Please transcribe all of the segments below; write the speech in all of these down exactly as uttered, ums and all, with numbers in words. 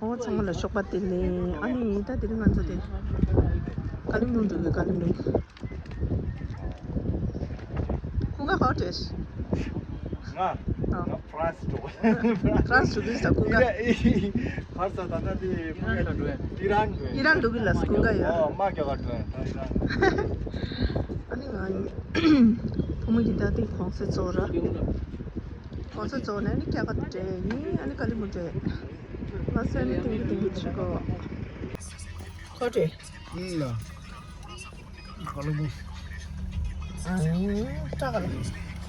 ཨོ་ཚང་མ་ལ་ཞོགས་པ་བདེ་ལེགས། ཨ་ནི་ད་དེ་རིང་ང་ཚོ་དེ་ཀ་ལིམ་པོང་འགྲོ་གི། ཀ་ལིམ་པོང་། ཁོང་ག་ག་བྲེས། ང་། ཨ། ང་ཧྥ་རན་སི་འགྲོ་གི། ཧྥ་རན་སི་འགྲོ་གི་ས་ཁོང་ག་ཨི་རན་ད་ད་དེ་ཨི་རན་འགྲོ་གི། ཨི་རན་འགྲོ་གི་ལ་ཁོང་ག་ཡ། ཨོ་མ་ག་ག་འགྲོ་ཡ། ཨ་ནི་ང་བུ་མོ་གི་ད་དེ་གོང་ཚད་ཚོ་ར། གོང་ཚད་ཚོ་ནས་ནི་སྐྱ་ག་བྲེས་ནི་ཨ་ནི་ཀ་ལིམ་པོང་བྲེས། ང་སེམས་ཏིང་གི་ཏིང་གི་བྱེད་གོ། ཁོ་བྲེས། ཨིན་ལ། ཁ་ལོ་མོ། ཨ་ནི་སྐྲ་ག་ལ།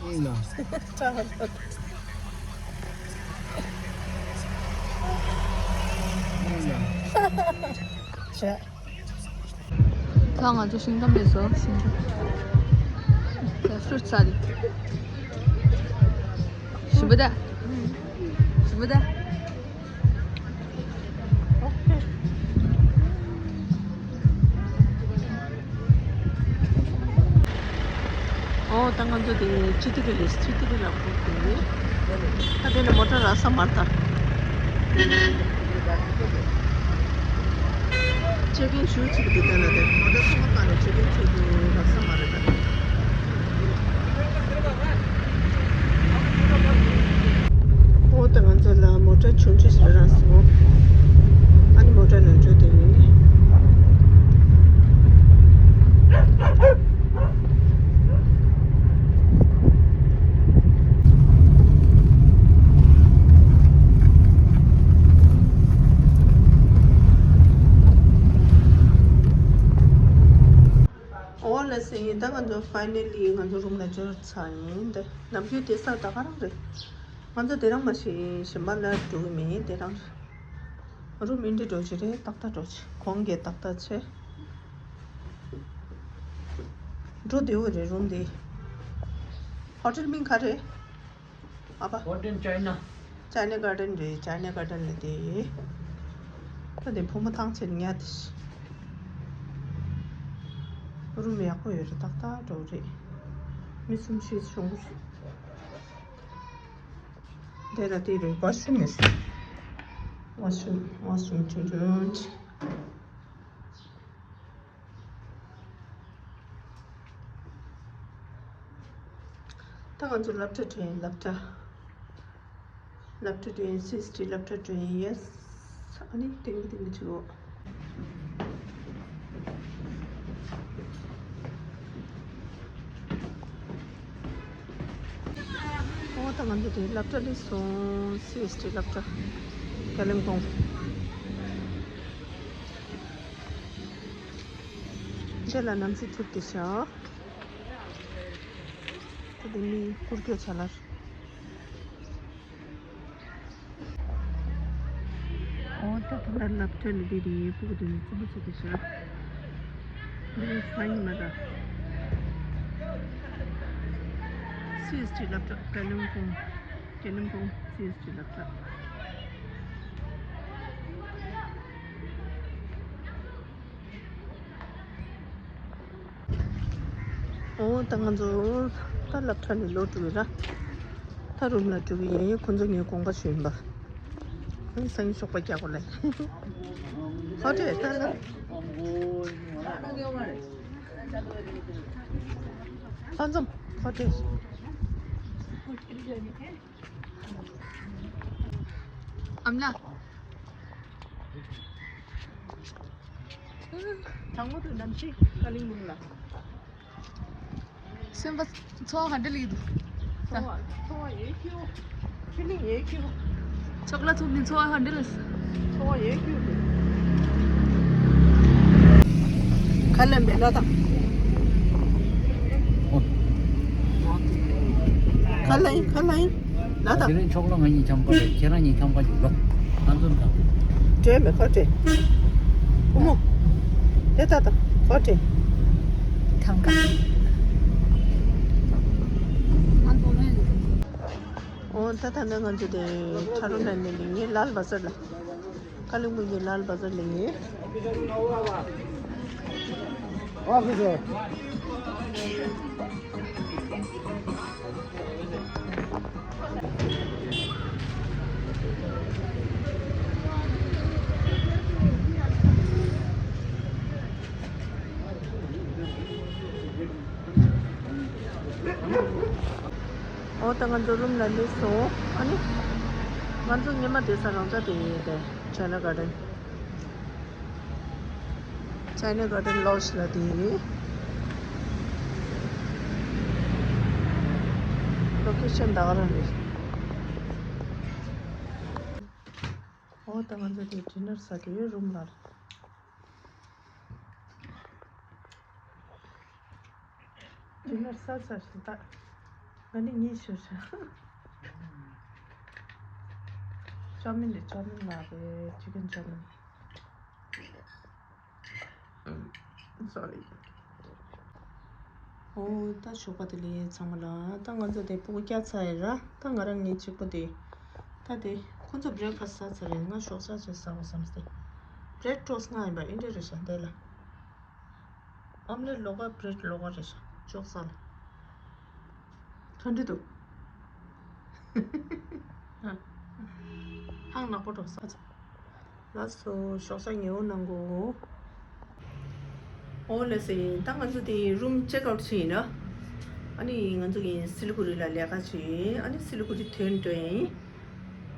ཨིན་ལ། སྐྲ་ག་ལ། ཨིན་ལ། བྱས། ད་ང་ཚོ་ཤིང་ཏོག་མེད་སོ། ཤིང་ཏོག་ད་ཕྲུ་ཊི་ཟ་ལི། ཞིམ་པོ་ད། ཞིམ་པོ་ད། ཨོ་ད་ང་ཚོ་དེ་ཅི་ཏི་རི་ལས་ཅི་ཏི་རི་ལ་འགྲོ་གི་ཡོད། ད་དེ་ནས་མོ་ཊ་རག་ས་མ་རེད་ད། ཅེག་ཨིན་ཞུ་ཅིག་དེ་དེ་ལ་དེ་མོ་ཊ་ཚང་མ་བཀག་ནས་ཅེག་ཨིན་བྱེད་རྒྱུ་རག་ས་མ་རེད་ད། འོ་ད་ང་ཚོ་ལ་མོ་ཊ་ཆུང་ཆུང་ཞིག་རག་སོང་། ཨ་ནི་མོ་ཊ་ནང་འགྲོ་དེ་ཡིན། འོ་ལགས་སེ། ད་ང་ཚོ་ཕའི་ནལ་ལི་ང་ཚོ་རུམ་ལ་འབྱོར་ཚར་ཡིན། འདི་ནམ་རྒྱུན་དེ་ས་ད་ག་རང་རེད། ང་ཚོ་དེ་རང་མ་ཤེས་གཞན་པ་ལ་འགྲོ་གི་མིན་དེ་རང་རེད། རུམ་ཨིན་འདྲ་འགྲོ་ཅི་རེད། ཏག་ཏག་འགྲོ་ཅི་གོང་གི་ཏག་ཏག་ཆེ། འགྲོ་བདེ་བོ་རེད་རུམ་དེ། ཧོ་ཊེལ་མིང་ག་རེད། ཨ་ཕ། ཧོ་ཊེལ་ཅའི་ན། ཅའི་ན་གར་ཌེན་རེད། ཅའི་ན་གར་ཌེན་ལ་དེ། ད་དེ་བུ་མོ་ཐང་ཆད་ཉལ་དེ། རུམ་ཡག་པོ་ཡོད་རེད། ཏག་ཏག་འགྲོ་རེད། མི་གསུམ་བཞི་ཆུང་གུ་རེད། དེ་ལ་དེ་རེད། ཝ་ཤ་རུམ་ནས། ཝ་ཤ་རུམ་ཝ་ཤ་རུམ་ཆུང་ཆུང་། ད་ང་ཚོ་སློབ་གྲྭ་འགྲོ་ཡིན། སློབ་གྲྭ། སློབ་གྲྭ་འགྲོ་ཡིན། སི་ཨེས་ཊི་སློབ་གྲྭ་འགྲོ་ཡིན། ཡེ་སི། ཨ་ནི་ཏིང་གི་ཏིང་གི་བྱེད་གོ། ཨོ་ད་ང་ཚོ་དེ་སློབ་གྲྭ་སླེབས་སོང་། སི་ཨེས་ཊི་སློབ་གྲྭ། ཀ་ལིམ་པོང་། འདི་ལ་གནམ་གཤིས་ཐིབས་ཏེ་ཤག་ད་དེ་མི་སྐོར་སྐྱོད་བྱ་ལ། ཨོ་ད་ད་ལ་སློབ་གྲྭ་ནི་འདི་རེད། ཕྲུ་གུ་དེ་ནི་རྩེད་མོ་རྩེ་གི་ཤག་འདི་ནི་ས་ཡིན་མ་ར། སི་ཨེས་ཊི་སློབ་གྲྭ། ཀ་ལིམ་པོང་། ཀ་ལིམ་པོང་སི་ཨེས་ཊི་སློབ་གྲྭ། ཨོ་ད་ང་ཚོ་ད་སློབ་གྲྭ་ནས་ལོག་འགྲོ་གི་ར། ད་རུམ་ལ་འགྲོ་གི་ཡིན། ཁོ་ཚོ་ངའི་དགོངས་པ་ཞུ་ཡིན་པ། ཨང་སང་ཞོགས་པ་རྒྱག་གོ་ལེ། ཧོ་ཏྲེ་ད་ལ། ལྷ་འཛོམས་ཧོ་ཏྲེ། ཨམ་ལགས། དྲང་མོ་དུ་ནམ་ཞིག་ཀ་ལིང་མུང་ལ། སེམས་པ་ཚོར་བ་ག་འདྲ་སླེབས་འདུག་ཚོར་བ་ཚོར་བ་ཡོད་ཁྱོད། ཕི་ལིང་ཡོད་ཁྱོད། ཅོག་ལ་ཐུག་ནི་ཚོར་བ་ག་འདྲ་སླེབས། ཚོར་བ་ཡོད་ཁྱོད། ཁ་ལེན་པའི་ལ་དང་། ཁ་ལེན་ཁ་ལེན། ལ་དང་། དེ་རིང་ཕྱོགས་ལ་ང་གཉིས་འཆམ་ཁ་རེད། ཁྱེད་རང་གཉིས་འཆམ་ཁ་འཇུག་ལོ། ང་ཚོ་དང་། འདྲེ་མེ་ཁོ་འདྲེ། ཨུ་མོ། དེ་ད་ད་ཁོ་འདྲེ། ཐང་ཀ། ཨོ་ད་ད་ནི་ང་ཚོ་དེ་ཁྲ་རུ་ལ་ནི་ལི་ངའི་ལ་ལ་བ་ཟེར་ལ། ཀ་ལིང་པོང་གི་ལ་ལ་བ་ཟེར་ལི་ངའི། ད་ང་ཚོ་རུམ་ལ་སླེབས་སོང་། ཨ་ནི་ང་ཚོ་ཉི་མ་བསྡད་ས་རང་འཇགས་དེ་ཡིན་ཏེ། China Garden། China Garden Lodge་ལ་དེ་ཡིན། Location་ད་ག་རང་རེད། ཨོ་ད་ང་ཚོ་དེ་dinner་ཟ་གི་ཡོད་རུམ་ལ། dinner་ཟ་ཚར་ཞིང་ད། ང་ནི་གཉིད་ཤོར་ཤག chow mein་རེད། chow mein་ལ་རེད། chicken chow mein། Sorry། ཨོ་ད་ཞོགས་པ་བདེ་ལེགས་ཚང་མ་ལ། ད་ང་ཚོ་དེ་སྤུ་གུ་བསྐྱལ་ཚར་ཡིན་ར། ད་ང་རང་ངའི་གཅིག་པོ་དེ། ད་དེ་ཁོ་ཚོ་breakfast་ཟ་ཚར་རེད། ང་ཞོགས་ཇ་ཅིག་ཟ་བ་བསམ་སྟེ། bread toast་ང་ཡིན་པ་ཨིན་འདྲ་རེད་ཤག་འདི་ལ། omelette་ལོག་པ་bread་ལོག་པ་རེད་ཤག་ཅོག་ཙག་ལ། ག་འདྲ་འདུག་ཧང་ནག་པོ་འགྲོ་ས། ལགས་སོ། ཞོགས་ཇ་ཉལ་གནང་གོ། ཨོ་ལགས་སེ། ད་ང་ཚོ་དེ་room check out་བྱས་ཡིན་ར། ཨ་ནི་ང་ཚོ་གི་སི་ལི་གུ་རི་ལ་ལས་ཀ་བྱས་ཡིན། ཨ་ནི་སི་ལི་གུ་རི་ཐོན་འགྲོ་ཡིན།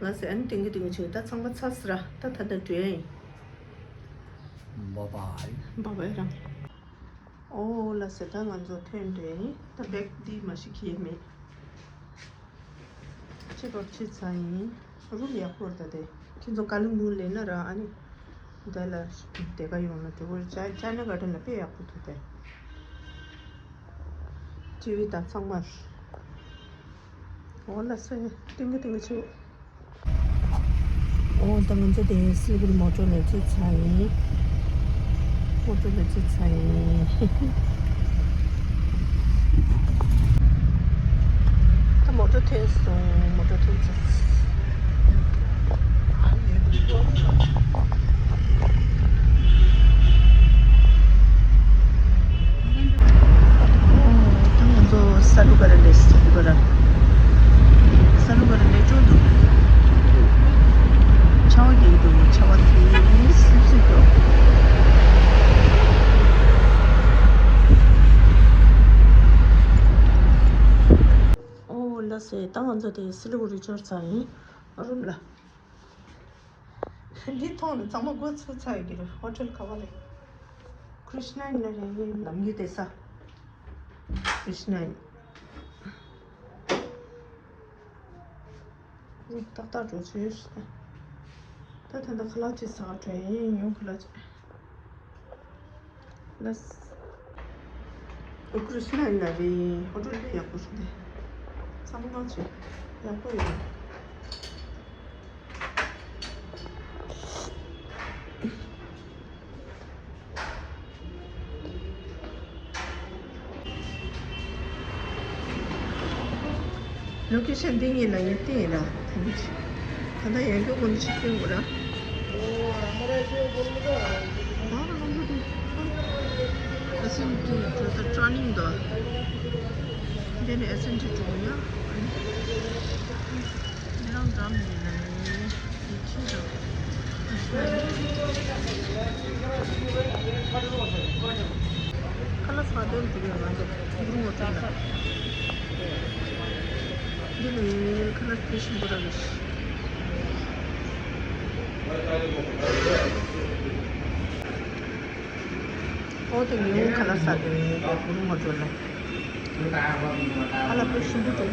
ལགས་སེ། ཨ་ནི་ཏིང་གི་ཏིང་གི་བྱས་ཡིན། ད་ཚང་མ་ཚར་སི་ར། ད་ད་ད་འགྲོ་ཡིན། Bye bye། Bye bye་རང་། ཨོ་ལགས་སེ། ད་ང་ཚོ་ཐོན་འགྲོ་ཡིན། ད་བེག་འདི་མ་ཤི་ཁྱེར་མེད། ཅི་བར་ཅི་ཚ་ཡིན། རུམ་ཡག་པོ་རེད་ད་དེ། ཁྱེད་ཚོ་ཀ་ལིང་མུ་ལེན་ན་ར། ཨ་ནི་འདི་ལ་བསྡད་ཀ་ཡོང་ན་འགྲིག་གི་རེད། China Garden་ལ་དཔེ་ཡག་པོ་འདུག་དེ། ཊི་ཝི་དང་ཚང་མ། ཨོ་ལགས་སེ། ཏིང་གི་ཏིང་གི་བྱས། ཨོ་ད་ང་ཚོ་དེ་སི་ལི་གུ་རི་མོ་ཊོ་ལ་ཅིག་ཚ་ཡིན། མོ་ཊོ་ལ་ཅིག་ཚ་ཡིན། ད་མོ་ཊོ་ཐོན་སོང་། མོ་ཊོ་ཐོན་ཚར། ད་ང་ཚོ་ས་ལུ་ག་ར་ལས་ས་ལུ་ག་ར། ས་ལུ་ག་ར་ལས་ཅོག་འདུག་ཆར་པ་རྒྱག་གི་འདུག་ཆར་པ་དེ་སིབ་སིབ་འགྲོ། ཨོ་ལགས་སེ། ད་ང་ཚོ་དེ་སི་ལི་གུ་རི་འབྱོར་ཚར་ཡིན། རུམ་ལ། འདི་མཐོང་ནས་ཚང་མ་མགོ་ཚོས་ཚར་ཡོད་ཀྱི་རེད། ཧོ་ཊེལ་ག་པར་རེད། Krishna Inn་ལ་རེད། ངའི་ནམ་རྒྱུན་བསྡད་ས། Krishna Inn། ཨུ། ཏག་ཏག་འགྲོ་ཆོག་ཡོད་ཤག་ད་ད་ལྟ་ཁ་ལག་ཅིག་ཟ་ག་འགྲོ་ཡིན། ཉུང་ཁ་ལག་ཅིག་ལགས། ཨུ། Krishna Inn་ལ་རེད། ཧོ་ཊེལ་དཔེ་ཡག་པོ་ཞིག་འདུག་ཚང་མ་ཅིག་ཡག་པོ་ཡོད། ལོ་ཀེ་ཤན་འདི་གཉིས་ལ་ངས་བལྟས་ཡིན་ན། ད་ལྟ་ཡང་སྐྱར་ཁོང་ཚོ་ཞིག་སྟོན་དགོས་ར། ཨེ་སེན་ཊི་འགྲོ་ས་ཊར་ནིང་དུ། འདི་ནས་ཨེ་སེན་ཊི་འགྲོ་ཡ། འདི་རང་འགྲམ་ཡིན་ན་ནི། ཁ་ལག་ཟ་དོན་དེ་ཡོད་ང་ཚོ་འབུར་ངོ་ཐུག་ལ། འདི་ནི་ཁ་ལག་དེ་བཞིན་པོ་ར་རེད། ཨོ་དེ་ཉིན་ཁ་ལག་ཟ་དོན་དེ་འབུར་ངོ་ཐུག་ལ། ཨ་ལ་པེ་ཤིན་པོ་ཏོ།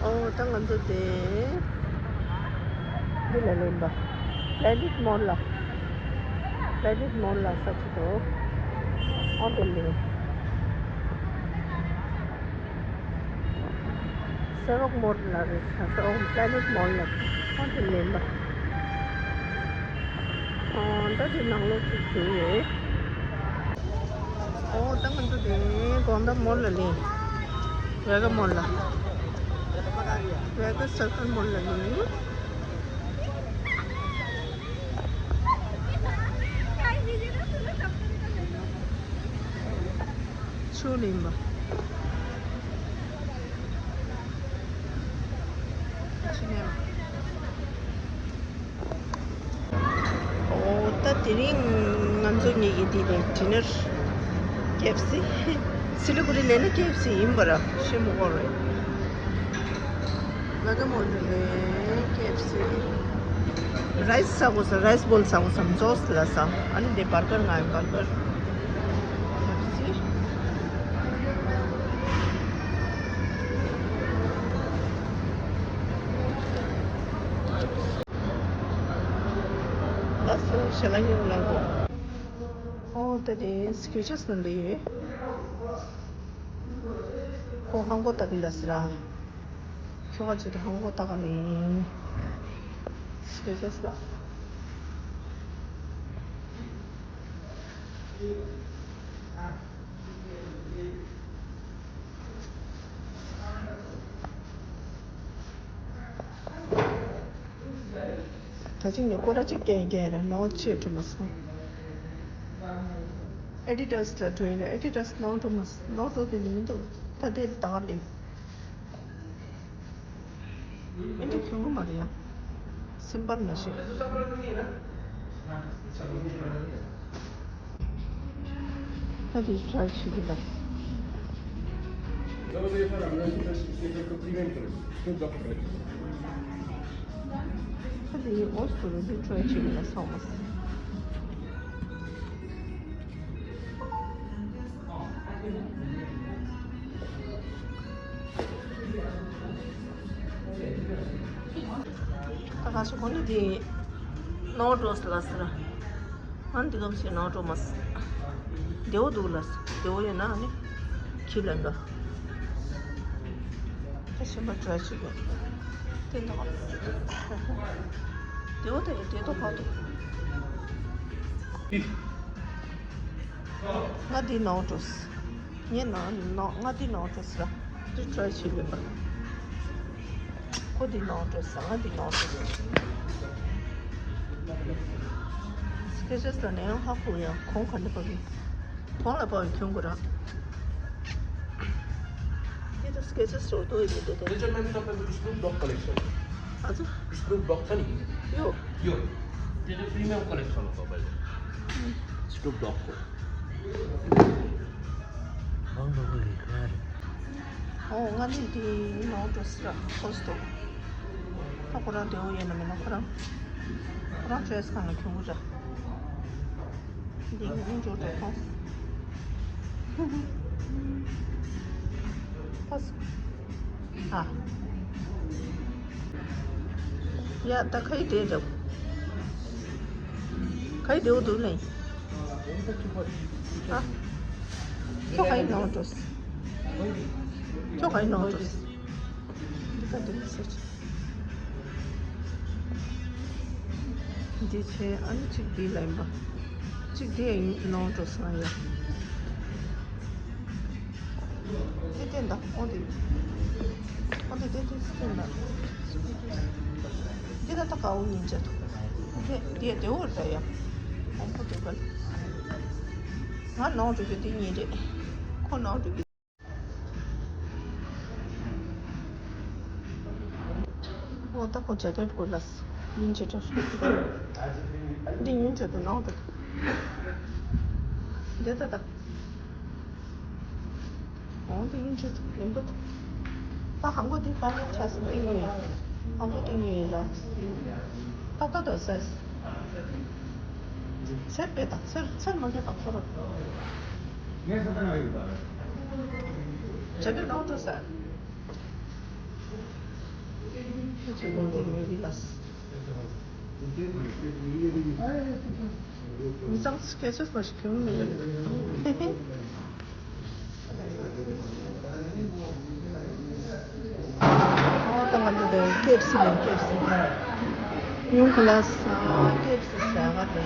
ཨོ་ད་ང་ཚོ་དེ་འདི་ལ་ལེན་པ། Planet Mall་ལ། Planet Mall་ལ་ས་ཆ་དོ། ཨོ་དེ་ལེན། སེ་བོག་མོལ་ལ་རེད། ཨོ་Planet Mall་ལ་ཨོ་དེ་ལེན་པ། ཨོ་ད་དེ་ནང་ལོགས་ཅིག་བྱས་ཡོད། ཨོ་ད་ང་ཚོ་དེ་དགོང་དག་མོལ་ལ་ལེན། Wega Mall་ལ། Wega Circle Mall་ལ་ལེན། ཆུ་ལེན་པ། ཆུ་ལེན་པ། ཨོ་ད་དེ་རིང་ང་ ཚོ་གཉིས་ཀྱིས་འདི་ནས་ཌི་ནར། ཀེ་ཨེཕ་སི། སི་ལི་གུ་རི་ལས་ན་ཀེ་ཨེཕ་སི་ཡིན་པ་ར་ཤེས་མི་དགོས་རེད། ལ་ཀ་མོན་ཌུ་ལས་ཀེ་ཨེཕ་སི། རའི་སི་ཟ་དགོས་ས། རའི་སི་བོལ་ཟ་དགོས་ས། མཛོ་ལ་ས། ཨ་ནི་འདི་བར་གར་ང་ཡིན་བར་གར། ཀེ་ཨེཕ་སི། ལགས་སོ། ཞལ་ལག་ཉོ་གནང་དགོས། ཨོ་ད་དེ་སི་ཀེ་ཅར་སི་ནང་ལ་ཡོད། ཁོ་ཧང་གོ་ལྟ་གི་ལ་སི་ར། ཁྱོ་ག་ཅིག་ཧང་གོ་ལྟ་ག་ནི། སི་ཀེ་ཅར་སི་ལ། ད་ཅིག་ནས་སྐོར་ར་ཅིག་སྐྱེལ་སྐྱེལ་ར་ནོར་ཆེ་གྲུ་མ་སོང་། ཨེ་ཌི་ཌ་སི་ལ་འགྲོ་ཡིན་ན་ཨེ་ཌི་ཌ་སི་ནོར་གྲུ་མ་སོང་། ནོར་གྲུ་དེ་ནི་མི་འདུག་ད་དེ་ད་ག་ལེ། ཨེ་འདི་གྱོང་གུན་མ་རེད་ཡ། སིམ་པལ་མ་ཤེས། ད་དེ་ཊྲའི་བྱེད་ཀྱི་ལ། ད་དེ་ཨོ་སི་ཏུ་རུ་དེ་ཊྲའི་བྱེད་ཀྱི་ལ་སོང་མ་སོང་། ད་ག་སོ་གོ་ནི་དེ་ནོར་འགྲོ་ལ་ཟེར། ཨ་ནི་དེ་གམ་ཞིག་ནོར་འགྲོ་མ་སོང་། བདེ་བོ་འདུག་ལ་ཟེར། བདེ་བོ་ཡོད་ན་ཨ་ནི་ཁྱི་ལེན་པ། ད་གཞན་པ་འགྲོ་ཆུག་གི་དེ་ནོར། བདེ་བོ་དེ་ཡོད་དེ་ཏོ་ཧ་འདུག་ང་འདི་ནོར་འགྲོ་སོང་། ངས་ནོར་ནོར་ང་འདི་ནོར་འགྲོ་སོང་། འདི་ཊྲའི་བྱེད་དགོས་པ། ཁོ་འདི་ནོར་འགྲོ་སོང་། ང་འདི་ནོར་འགྲོ་སོང་། སི་ཀེ་ཅར་སི་ལ་ནས་ཡང་ཧ་གོ་ཡ། གོང་ག་འདྲ་བབས་ཡིན། གོང་ལ་བབས་ཡིན་གྱོང་གུན་རག་འདི་ད་སི་ཀེ་ཅར་སི་རུ་འདུག་ཡིན་འདུག་དེ། Déjà même ça peut être Snoop Dogg collection. ཨ་ཙི། Snoop Dogg ཁ་ནི། ཡོ། ཡོ། དེ་ནི་premium collection ལ་བབས་པ་Snoop Dogg ཁོ། ཨོ་ང་ནི་འདི་ནོར་འགྲོ་སོང་། ཁོ་སྟོ། ད་ཁོ་རང་བདེ་བོ་ཡོད་ན་མེད་ན་ཁོ་རང་། ཁོ་རང་ཊྲེས་ཁང་ལ་གྱོང་གུན་རག་འདི་ངས་འགྲོ་འགྲོ་ཐོངས། ཨ། ཡ་ད་ཁ་ཡི་དེ་འདྲ། ཁ་ཡི་དེ་འོ་འདུག་ལེ། ཨ། ཁྱོད་ཁ་ཡི་ནང་འགྲོ། ཁྱོད་ཁ་ཡི་ནང་འགྲོ། འདི་ཁ་འདི་ཟེར། འདི་བྱས་ཨ་ནི་གཅིག་འདི་ལ་ཡིན་པ། གཅིག་འདི་ཡིན་ནང་འགྲོ་སོང་ཡ། འདི་བསྟན་དང་ཨོ་འདི། ཨོ་འདི་འདི་འདི་བསྟན་དང་། འདི་ད་ལྟ་དཀར་པོ་ཉིན་བྱེད་ཐུབ། འདི་འདི་བདེ་བོ་རེད་ཡ། ཨོ་ཁོ་འདུག་ག་ང་ནང་འགྲོ་རྒྱུ་འདི་གཉིས་རེད། ཁོ་ནང་འགྲོ་རྒྱུ། ཨོ་ད་ཁོ་ཇེ་ཀེཊ་ཁོ་ལ་ཉིན་བྱེད་འགྲོ། འདི་ཉིན་བྱེད་དུ་ནང་འགྲོ། འདི་ད་ད། འོང་དེ་ཡིན་ཆེད་དུ་ཡིན་པ། ད་ཧང་གོ་དེ་ཕ་མ་ཆ་སི་ཏིང་ཡོད། ཧང་གོ་ཏིང་ཡོད་ལ། ད་ད་ད་ཟེར། ཚེར་པེ་དང་ཚེར་ཚེར་མ་གི་དང་ཚོར། ངས་ས་ད་ན་ཡོད་པ། ཇ་གི་ལོང་དུ་ཟེར། ཁྱོད་ཀྱི་ལོང་དེ་ཡོད་གི་ལ། མི་ཚང་སྐད་ཆ་མ་ཞིག་གྱོན་མི་ཡོད། ཨོ་ད་ང་ཚོ་དེ་ཀེ་ཨེཕ་སི་ལ་ཀེ་ཨེཕ་སི་ཉུང་ཁུ་ལ་ས་ཀེ་ཨེཕ་སི་ཟ་ག་དེ།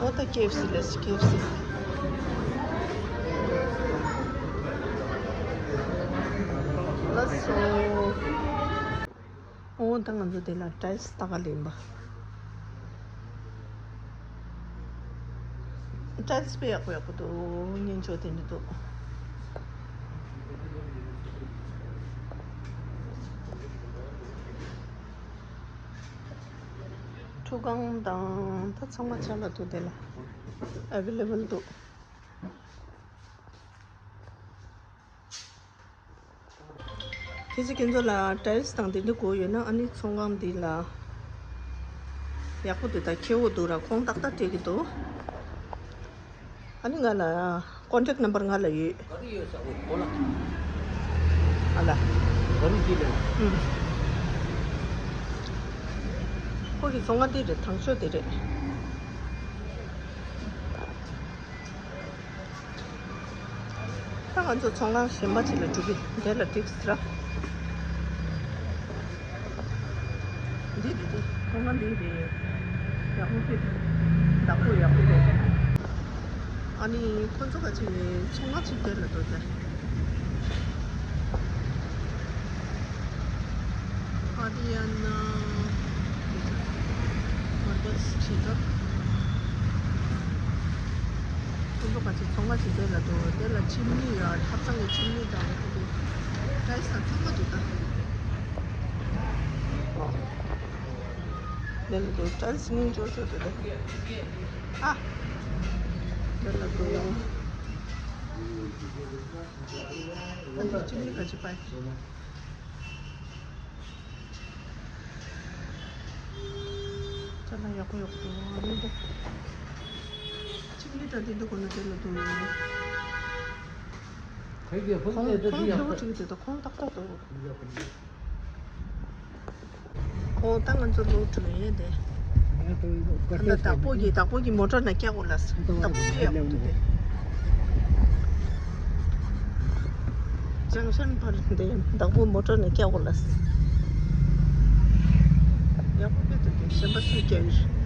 ཨོ་ད་ཀེ་ཨེཕ་སི་ལས་སི་ཀེ་ཨེཕ་སི། ལགས་སོ། ཨོ་ད་ང་ཚོ་དེ་ལ་ཊའིལ་སི་ལྟ་ག་ལེན་པ། ཊའིལ་སི་དཔེ་ཡག་པོ་ཡག་པོ་འདུག་སྙན་ཆོག་དེ་འདྲ་འདུག་ཚོང་ཁང་དང་ད་ཚང་མ་ཆ་ལ་འདུག་དེ་ལ་ཨེ་ཝེ་ལེ་བལ་འདུག་ཁྱེད་ཚོ་ཁྱེད་ཚོ་ལ་ཊའིལ་སི་དང་དེ་འདྲ་དགོས་ཡོད་ན་ཨ་ནི་ཚོང་ཁང་འདི་ལ་ཡག་པོ་འདུག་ད་ཁེ་པོ་འདུག་ར། ཁོང་ཏག་ཏག་སྤྲད་ཀྱི་འདུག་ཨ་ནི་ང་ལ་ཀོན་ཊེག་ནམ་བར་ང་ལ་ཡོད། ག་རེ་ཡོད་ས་འོ་གོ་ལ། ཨ་ལ། ག་རེ་ཅི་ལ། ཨུམ། ཁོ་གི་ཚོང་ཁང་དེ་རེད། དང་ཤོས་དེ་རེད། ད་ང་ཚོ་ཚོང་ཁང་གཞན་པ་ཅིག་ལ་འགྲོ་གི། དེ་ལ་འགྲིག་སི་ར། འདི་འདི་འདི་ཚོང་ཁང་འདི་རེད། ཡག་པོ་རེད། བདག་པོ་ཡག་པོ་རེད། ཨ་ནི་ཁོ་ཚོ་ག་ཅིག་ནས་ཚོང་ཁང་ཅིག་དེ་ལ་འགྲོ་དེ། ཨ་དེ་ཡང་ན་མར་པས་བྱེད་སྟབས། ཁོ་ཚོ་ག་ཅིག་ཚོང་ཁང་ཅིག་དེ་ལ་འགྲོ། དེ་ལ་ཁྱིམ་མི་ཡོད། ཐབ་ཚང་གི་ཁྱིམ་མི་དང་ཁོ་ཚོ་ཏའི་སང་ཚང་མ་འདུག་ད། དེ་ལ་འགྲོ། ཏའི་སང་སྙིང་རྗེ་པོ་འདུག་ད། ཨ། དེ་ལ་འགྲོ། ད་ཁྱིམ་མི་ག་ཅིག་པ། ཅ་ལག་ཡག་པོ་ཡག་པོ་འདུག་ཨ་ནི་འདི། ཁྱིམ་མི་ད་འདི་འདི་གོ་ན་དེ་ལ་འདུག་ཁོང་ཁོང་ཕེ་བོ་ཅིག་དེ་ད་ཁོང་ཏག་ཏག་འདུག་ཁོང་ད་ང་ཚོ་ལོག་འགྲོ་ཡས་དེ། ད་བདག་པོ་གི་བདག་པོ་གི་མོ་ཊ་ནང་བཀྱག་དགོས་ལ། བདག་པོ་ཡག་པོ་འདུག་དེ། ཇང་ཤན་བར་དེ་བདག་པོ་མོ་ཊ་ནང་བཀྱག་དགོས་ལ། ཡག་པོ་དཔེ་འདུག་དེ། གཞན་པ་སུས་བཀྱག་ཡོད།